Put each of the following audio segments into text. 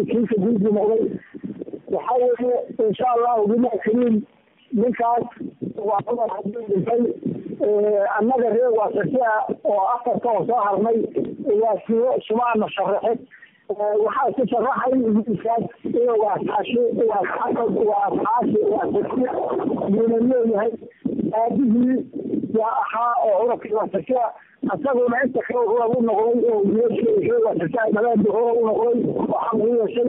Kiisa guud buu noqday. Waxaa weeye, insha Allahu billahi kariim, ninkaas waa Cumar hadduu dhintay, annaga reer Waasirsi ah oo afarta oo soo harnay waasiyo sumaana sharaxin. Waxaa isu sharaxay wiilkaas inuu waa Xaashi, waa Xasan, waa Xaashi, waa Sirsi yuuna leeyahay. Aabihii yaa ahaa oo curadkii Waasirsi ah, isaguna inta kale curad u noqday oo wiilashii reer Waasirsi ay dhaleen buu curad u noqday oo xaq u yeeshay,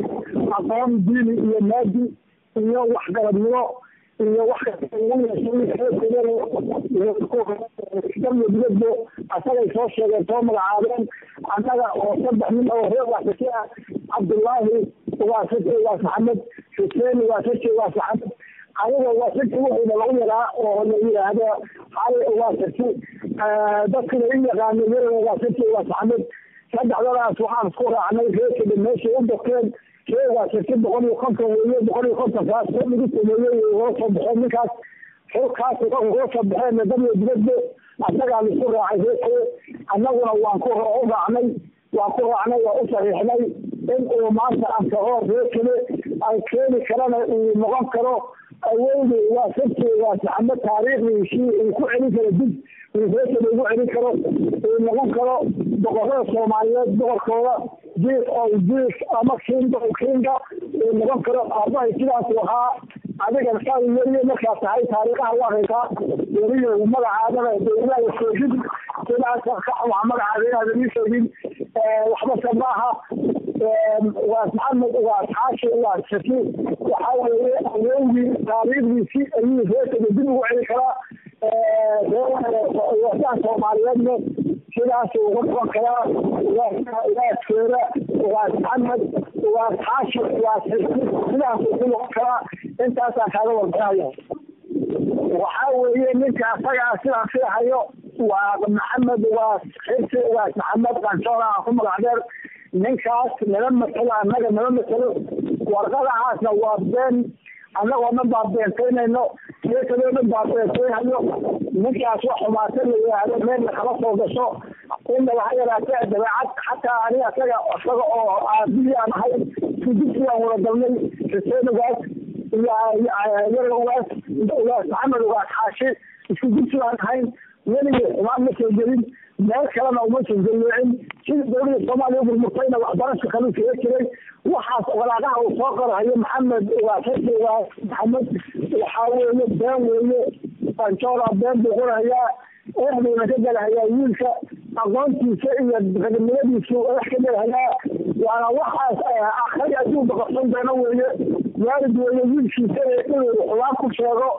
aqoon diini iyo maadi iyo waxgaradnimo iyo wax kasta ugu yeeshay. Reerkooda dibadbo asagay soo sheegeen, soo magacaabeen. Annaga oo saddex nin oo reer Waasirsi ah, Cabdullaahi Waasirsi, Waas Maxamed Xuseen Waasirsi, Waas Maxamed, aniga Waasirsi wuxuuna lagu yaraa oo la yidhaahdo Cali Waasirsi, dadkuna i yaqaano Yaro Waasirsi, Waas Maxamed. Saddexdadaas waxaan isku raacnay reerkada meeshay u bogteen. Reer Waasirsi 150 weeye. 150-kaas oo lagu sameeyey uga soo baxeen ninkaas, xulkaas uga soo baxeen dad iyo dibadbo. Asagaa laisku raacay reerkee, annaguna waan ku raacnay, waan ku raacnay, waa u saxiixnay in uu maanta ansaxo reerkale ay keeni karana uu noqon karo awowdi waa Sabti waa Maxamed. Taariikhdiisii uu ku celin karo, dib uu reerkale ugu celin karo, uu noqon karo boqorada Soomaaliyeed boqorkooda, jiif oo jiif ama king oo kinga uu noqon karo. Aabahay sidaas ahaa. Adiga saa weriye markaa tahay taariikhaha u areysaa weriye magacaadana dowladaha sheegin, sidaas ka xumaa magacaada inaadan ii sheegin. Waxba maaha. Waa Maxamed, waa Xaashi, waa Sasi. Waxaa weeye awowgii taariikhdiisii ayuu reerkada dib ugu celi karaa, waasaha Soomaaliyeedna sidaas uga noqon karaa. Ugaaskeeda waa Maxamed, waa Xaashi, waa Sasi, sidaas ku noqon karaa. Intaasaan kaaga warbixinaya. Waxaa weeye ninka asagaa sidaan filahayo waa Maxamed, waa Xirsi, waa Maxamed Qanshoora aan ku magac dheer. Ninkaas nala matalo, annaga nala matalo. Warqadahaasna waa been, annagoo dhan baa beentaynayno, reerkadoo dhan baa beentaynhayo. Ninkaas wax xumaata la yidhaahdo meelna kama soo gasho, inaba ha yaraatee. Dabeecad xataa ani asaga oo aabihii aan ahay sudugsi aan wada galnay, Xuseen Ugaas iyo Yaro Ugaas, Ugaas Maxamed, Ugaas Xaashi, isku dugsi aan ahayn. Weligii xumaan ma soo gelin, meel kalena uma soo gelleecin. Sida dowladda Soomaaliya u burburtayna waxbarasho kaluu kaga jiray. Waxaas walaaqaha uu soo qorahayo Maxamed Ugaasasi, Ugaas Maxamed, waxaa weeye been weeye. Banjoola been buu qorahayaa, exduuna ka galahayaa. Wiilka aqoontiisa iyo ragnimadiisu wax ka galahayaa, waana waxaas akri adduunka qabsan doona weeye. Waalid weeye, wiilkiisa inuu xumaan ku sheego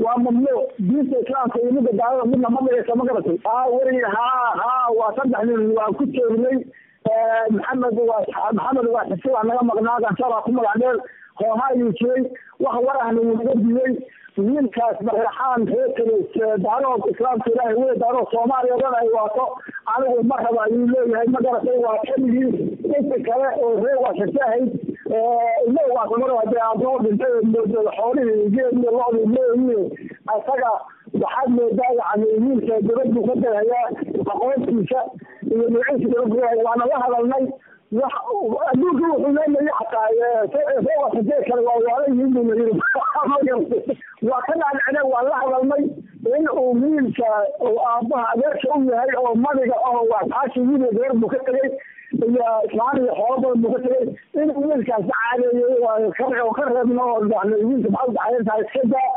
waa mamnuuc. Diinta Islaamka iyo midda gaalada midna ma dhigaysa, ma garatay? Haa weri, haa haa, waa saddex nin waan ku joognay. Maxamed waa Maxamed, waa Xisi, waa naga maqnaa. Gansharaa ku magac dheer hooha ayuu jiray, wax warahna wuu naga diiday wiilkaas. Baraxaan reerkale daarood Islaamka Ilaahay wey, daarood Soomaaliya dhan ay waato anigu ma raba ayuu leeyahay, ma garatay? Waa keligii. Inta kale oo reer Waasirsi ahayd ilo waa mar hadee aaboo dhintay, xoolihii geel iyo lo'dii leeyihiin. Asaga waxaad moodaa yani wiilka gabad buu ka dayhayaa, aqoontiisa iyo nuuciisa gabad buu. Waana la hadalnay. Wax adduunka wuxuu leeyahay xataa reer kale waa waala yihiin buu yiri. Waa ka dhaadhicnay, waa la hadalnay in uu wiilka uu aabbaha adeerka u yahay oo madiga oo waa Xaashi. Wiil gabar buu ka tegey iyo islaan iyo xoolo badan buu ka tegey. Inuu wiilkaas caadeeyey oo ka reebno oo dhahnay wiilka maxaa dacayan tahay, iska daa,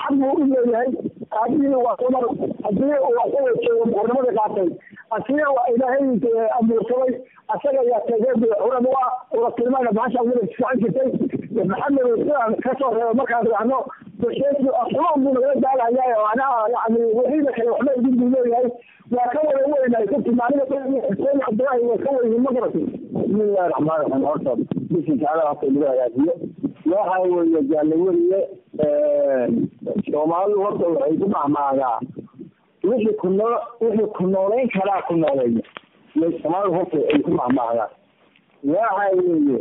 xaq buu u leeyahay. Aabihii waa Cumar, haddii uu asaga joogo boqornimada qaatay, asiga waa Ilaahay amuursaday, asaga ayaa tegay curad u ah curadtilmaana bahasha wada socon jirtay. Maxamed sidaan kasoo reebo markaan raacno xumaan buu nagala daalahayaa oo anaa yani wixiina kale waxba idin buu leeyahay. Waa ka wada weynahay sabti maaniga Xuseen Cabdullaahi waa ka weynin, ma garatay? Bismillahi raxmaan raxiim. Horta bisinka Alla horta inagu hagaajiyo. Waxa weeye jaalle weriye, Soomaalidu horta waxay ku mahmaadaa wixii ku noo wixii ku nooleyn karaa ku nooleeya. Soomaalidu horta ay ku mahmaahdaa. Waxa weeye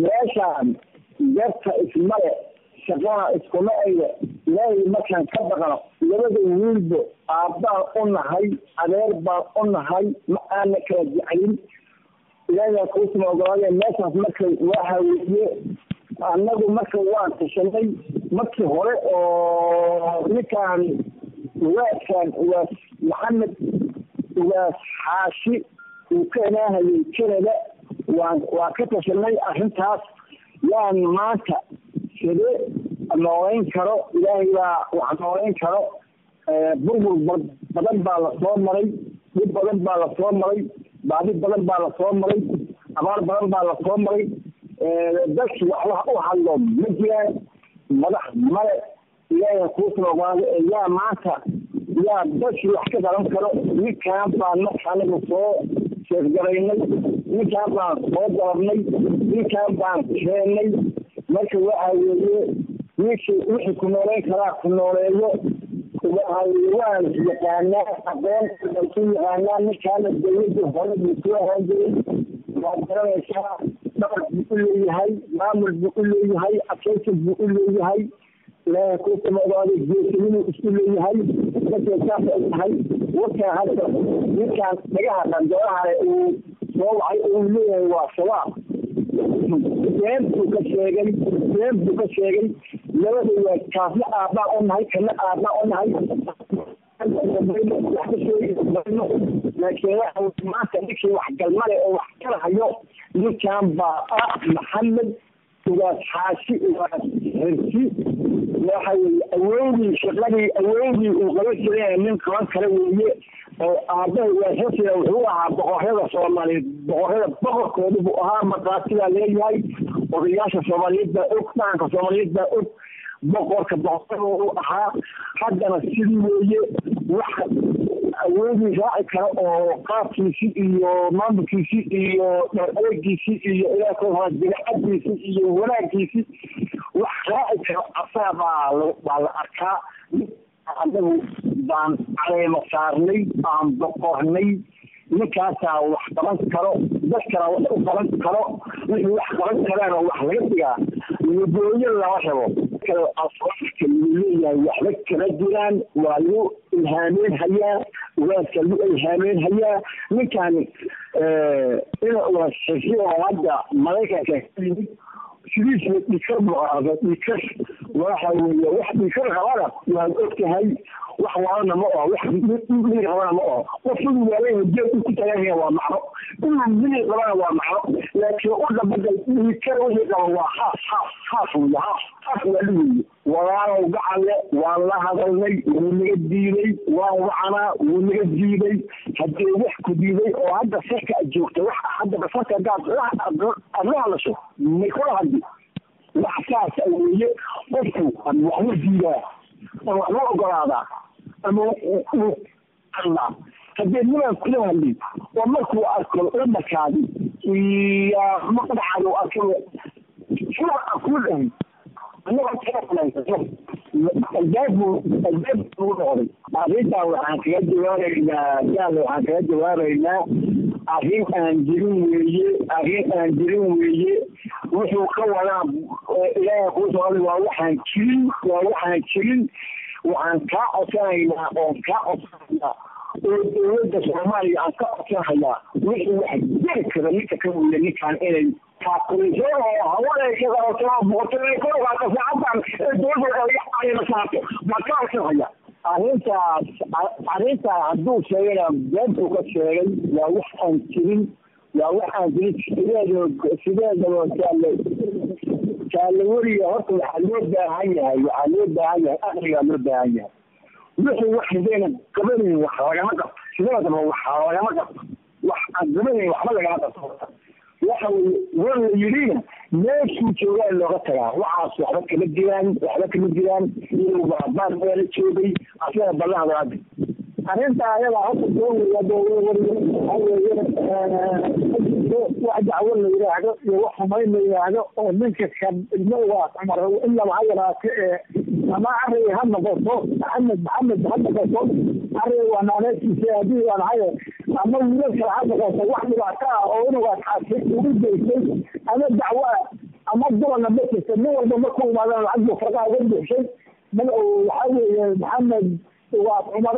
meeshaan garta ismale, shaqana iskuma ayda. Ilaahay markaan ka baqano, labada wiilbo aabbaan u nahay, adeer baan u nahay, ma aana kala jeclin. Ilaahay kuusma ogolaadeen meeshaas. Marka waxa weeye, annagu marka waan tashanay markii hore oo ninkaan ugaaskan, Ugaas Maxamed Ugaas Xaashi, uu ka imaahayay Canada, waan ka tashanay arrintaas. Yaan maanta sidee nooleyn karo? Ilaahay baa wax nooleyn karo. Burbur badan baa lasoo maray, dhib badan baa lasoo maray, baadi badan baa lasoo maray, abaar badan baa lasoo maray. Dadki wax u hadlo ma jiraan, madax male. Ilaahay kuusma ogolaada. Yaa maanta yaa dadkii wax ka qaban karo? Ninkaan baan marka anagu soo sheefgaraynay, ninkaan baan soo dalabnay, ninkaan baan keennay. Marka waxa weeye, ninkii wixii ku nooleyn karaa ku nooleeyo. Waxa weye, waan yaqaanaa, aqoon ku yaqaanaa. Ninkaana dawladda hore buu soo ahaan jiray, waad garanaysaa. Dhaqan buu u leeyahay, maamul buu u leeyahay, adkaysi buu u leeyahay, Ilaahay kuusama ogaaday, geesinimuu isku leeyahay. Markay saas ay tahay, warkaa hadda ninkaan dhagaha qandooraha uu soo wacay uu leeyahay waa Shabaab, been buu ka sheegay, been buu ka sheegay. Labada waa kaasna aabbaa u nahay, kana aabbaa u nahay, wax ka sheegi mayno. Laakiin waxa maanta ninkii wax galmale oo wax kala hayo, ninkan baa ah Maxamed Ugaas Xaashi Ugaas Xirsi. Waxa weeye, awowgii shaqadii awowgii uu qaban jiray nin qaban kara weeye. Oo aabbaha Ugaas Xirsiga wuxuu ahaa boqorrada Soomaaliyeed, boqorrada boqorkoodu buu ahaa. Markhaatigaa leeyahay, odayaasha Soomaaliyeed baa og, dhaqanka Soomaaliyeed baa og, boqorka boqorada u ahaa. Haddana sidii weeye, wax awoodii raaci kara oo qaabkiisi iyo maamulkiisi iyo adeegiisi iyo ilaah ka jilcadiisi iyo wanaagiisi wax raaci karo asaga baa la arkaa. Anagu baan caleemo saarnay, aan boqornay. Ninkaasaa wax qaban karo, dadkana wax u qaban karo. Wixii wax qaban karaana wax laga dhigaa, lugooyo lama rabo. Afka lagu leeyahay waxba kama jiraan, waa lagu ilhaameyn hayaa, ugaaska lagu ilhaameyn hayaa. Ninkan ina Ugaas Xirsi oo hadda Maraykanka ka yimid, sidiisba dhikar buu qaada, dhikar. Waxa weeye, wax dhikar qabana waad og tahay, wax waalana ma oho, wax midig qabana ma oho. Qof inuu waalan jeed ku taagan yahay waa macno, inuu midig qabana waa macno, laakiin u dhabadal dhikar wixii qaba waa haaf, haaf, haaf weeye, haaf, haaf waa weeye. Walaalow gacalle, waan la hadalnay, wuu naga diiday. Waan wacanaa, wuu naga diiday. Haddii wax ku diiday oo hadda sarka aad joogta, wax hadda sarka haddaad aad la hadlasho may kula hadli. Wax saas weeye, qofku ama waxbuu diidaa ama waxbuu ogolaadaa ama wuu hadlaa. Haddii nimaan kula hadlin oo markuu arko lambarkaadi iyo magacaada uu arko sida aan kula dhahin, albaab buu noqday. Arrintan waxaan kaga jawaabaynaa gaal, waxaan kaga jawaabaynaa arrin aan jirin weeye, arrin aan jirin weeye. Wuxuu ka wadaa, Ilaahay kuu soo, waa waxaan jirin, waa waxaan jirin. Waxaan kaa codsanaynaa oon kaa codsanaynaa oo dowladda Soomaaliya aan ka codsanhayaa, wixii wax jeri kara ninka ka weya ninkaan inay taakulayso oo hawada ay ka qabato oo boqortooyada kor uqaado saacadan ee dowladda ay caleema saarto baan ka codsanhayaa. Arrintaas, arrintaa hadduu sheegayna beentuu ka sheegay, waa wax aan jirin, waa wax aan jirin. Sideedaba jaale, jaale weliga horta waxaa loo baahan yahay, waxaa loo baahan yahay aqligaa loo baahan yahay. Wixii wax sidayna qabanayn wax lagama qabto, sideedaba wax lagama qabto, wax aan qabanayn waxba lagama qabto. Waxa weye, war la yidhina meeshuu joogaa looga tagaa. Waxaas waxba kama jiraan, waxba kama jiraan. Inuu baabaan meela joogay asaga ballaha walaadi. Arrinta ayada horta soo weya, waxa weeye, wax dacwo la yidhaahdo iyo wax xumayn la yidhaahdo oo ninka kan ilmo Ugaas Cumar ilaba ha yaraate ee ama array ha noqoto, Maxamed Maxamed ha noqoto, array waa naaneedkiisa haddii waa nahaye, ama wiilal kale ha noqoto, wax dhibaato ah oo inugaas xasi ugu geystay ama dacwo ah ama dulanna ma jirto. Nin walba markuu imaadana lacag buu farqaha uga buuxshay. Waxaa weeye, Maxamed Ugaas Cumar,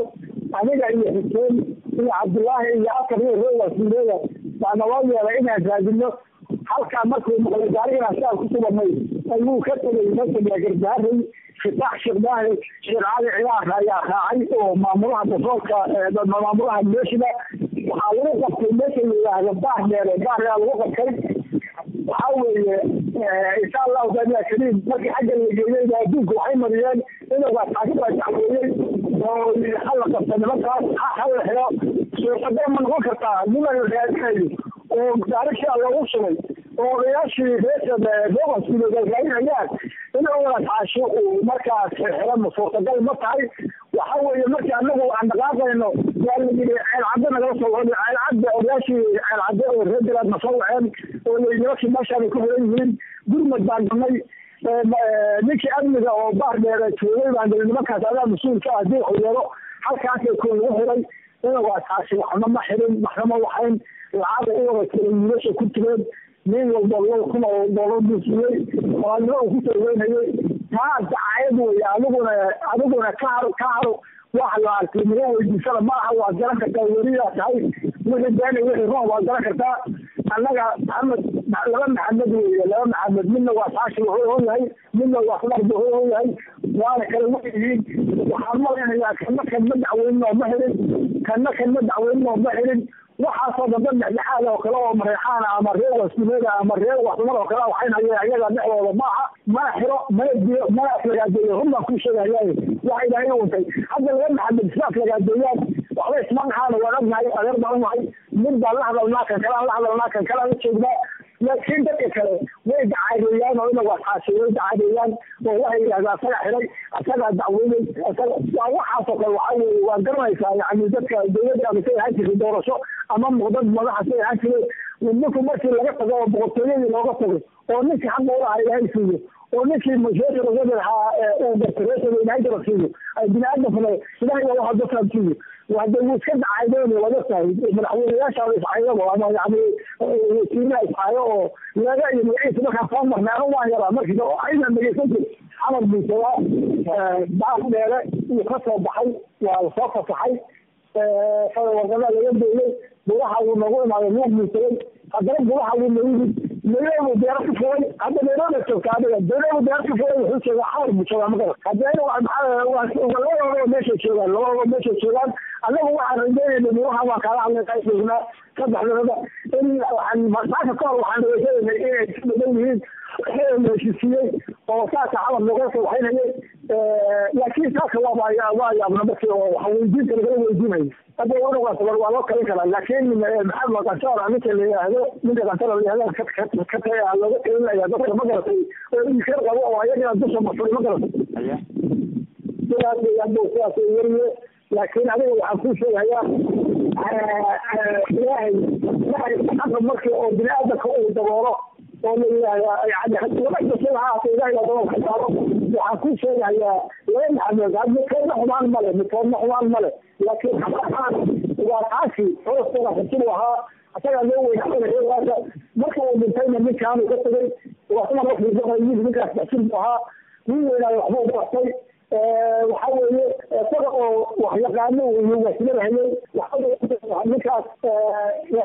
aniga iyo Xuseen iyo Cabdullaahi iyo afar iyo reewaasiileeda Baa naloo yeelay inaan raadino halkaa. Markuu maqlay gaariganaa siaan ku subanay ayuu ka tegay meesha Garbaaray. Fitaax Sheekh Daahir Sheekh Cali Cilaar ayaa raacay oo maamulaha batroolka, maamulaha meeshida. Waxaa lagu qabtay meesha la yidhaahdo Baar Dheere, Baar Dheere lagu qabtay. Waxaa weeye, insha Allahu taala kariim, markii xagga la geeyey adduunka waxay mariyeen inuu xaakimkaa dacweeyey oo hala qabta nimankaas, hala xiro. Suurtagal ma noqon kartaa niman la raadinayo oo gaari loogu shubay oo odayaashii reesha roobaskuleed ay raadinayaan in Ugaas Xaashi uu markaas xirxiro? Suurtagal ma tahay? Waxa weeye, markii anagu aan dhaqaaqayno waa la yidhi Ceel Cadde nagala soo wacay. Ceel Cadde odayaashii Ceel Cadde oo reer Galaad na soo waceen oo la yidhi nimankii meeshaan ay ku xiran yihiin. Gurmad baan galnay. Ninkii amniga oo Baar Dheere joogay baan galay, nimankaas adaa mas-uulka ah haddii wax yeelo. Halkaasay ku lagu xiray. Ugaas Xaashi waxna ma xirin, waxna ma waxayn. Lacagay u wada tiray wiilasha ku tireen, nin walba $2,000 buu siiyey, walaalnimo uu ku soo weynayay. Taa dacayad wey. Adiguna ka haro, ka haro. Wax la arkay naga weydiisana ma aha. Waad garan kartaa, weriyaa tahay, wixii beena wixii run waad garan kartaa. Annaga Maxamed, laba Maxamed weeye, laba Maxamed. Midna waa Xaashi wuxuu hon yahay, midna waa Cumar buu hon yahay, waana kala weyihiin. Waxaan malaynayaa kana kan ma dacweynin oo ma xirin, kana kan ma dacweynin oo ma xirin. Waxaasoo dhan dad dhexdhexaad oo kale oo Mareexaana ama reer Waskumeeda ama reer Waxumar oo kale waxaynaya iyaga dhexdooda maaha. Mana xiro, mana diyo, mana aflagaadeeyo. Run baan kuu sheegayaa, waxa Ilaahay u untay. Hadda laba Maxamed isma aflagaadeeyaan, waxba isma dhahaan. Waan ognahay, adeer baan unahay. Mid baan la hadalnaa, kan kalaan la hadalnaa, kan kalaan la joognaa. Laakiin dadka kale way dacaadeeyaan oo inagu asxaasi way dacaadeeyaan oo waxay yidhahdaa asaga xiray, asagaa dacweynay, asaga waa waxaasoo kale. Waxaa weeye, waa garanaysaa, yani dadka dowladda ama say ahaan jirtay doorasho ama dad madaxa say ahaan jireen. Ninku markii laga tago oo boqortooyadii looga tago oo ninkii xaqa ulahaa Ilaahay siiyo oo ninkii masheekha lahaa uu gartay reesha Ilaahay garab siiyo, ay bini aadamkuna Ilaahay waa waxa dadkaan siiyo. Hadda wuu iska dacaydoon, waad ogtahay, madaxweyneyaasha iscaayabo ama yani wasiiraha iscaayo oo laga iyo magaciisa markaan soo marnay. Anu waan yaraa markii aynan dhegeysan jir. Xamar buu joogaa, Baar Dheere uu ka soo baxay, waa lasoo fasaxay, warqadaa laga beeyey. Buraha wuu noogu imaaday, luuq buu tegey, haddana buraha wuu noogu yimid. Nairobi beero ku furay, hadda Nairobi joogta adiga. Nairobi beero ku furay, wuxuu joogaa Xamar buu joogaa. Makara haddii labadooda meeshay joogaan, labadooda meeshay joogaan. Annagu waxaan rajaynayna buraha waan kaala hadlay joognaa saddexdooda in waxaan saaka ka hor waxaan dhegeysanay inay isku dhadan yihiin, la heshiisiiyey oo saaka Xamar looga soo waxaynayay. Laakiin saaka waa yaabna markii oo waxa weydiinta lagala weydiinayo. Hadda waa waa loo kalin karaa, laakiin Maxamed Qansaar ninka la yidhaahdo, ninka Qansaar la yidhahdo ka looga talinaya dadka, ma garatay, oo inkar qabo oo ayagana dusha mafuray, ma garatay. Sidaas hadda sidaas weriye. Laakiin adiga waxaan kuu sheegayaa, Ilaahay xaqa markii oo bini aadamka uu daboolo oo la yidhaahdaa yani laba jasad ha ahaatee, Ilahay baa daboolka saaro. Waxaan kuu sheegayaa laba Maxamed midkoodna xumaan male, midkoodna xumaan male. Laakiin xaqahaan waa taasi culuskooda xirsibu ahaa, isagaa loo weynaxsanaya. Marka uu dhintayna ninkaanu ka tegay waa Cumar markii ninkaas xirsin buu ahaa, wuu weynaayo, waxbuu bartay. Waxa weeye, isaga oo wax yaqaano uu wasilada hayay ninkaas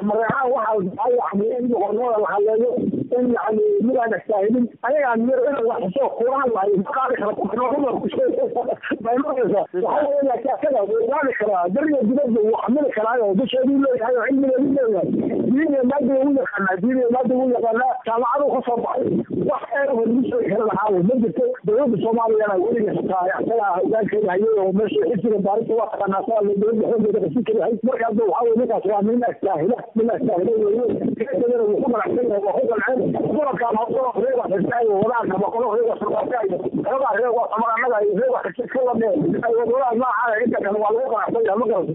Mareexaan. Waxaa yani in boqornimada la haleeyo, in yani midaan astaahilin ayagaan mir in wax xusoo kula hadlayo ma qaadi kara. Waxa weeye, laakiin asaga wuu qaadi karaa, dariga dibadda wuu xamili karaayo, dusheeduu leeyahay oo cilmigeedu leeyahay, diin iyo maadiga wuu yaqaanaa, diin iyo maadiga wuu yaqaanaa, jaamacaduu ka soo baxay. Wax eer lagu sheegi kara lahaa ma jirto. Dowladda Soomaaliyana weliga xitaa isagaa hogaankeeda hayay oo meesha xisiga baarista waa taqaanaa, saa dowladda xoogeeda qasin karahay. Marka hadda waxaa weye, ninkaas waa nin astaahila, nin astaahila weeye. Keedana wuu ku ganacsan yahay, waa ku qanceen gobolkaan reer xirta ay wadaan ama qolo reer surbaata iyo qoladaa reer waa samar annaga iyo reer xirta iska ladhe ay wadaan maaha. Inta kale waa lagu ganacsan yahay, ma garata.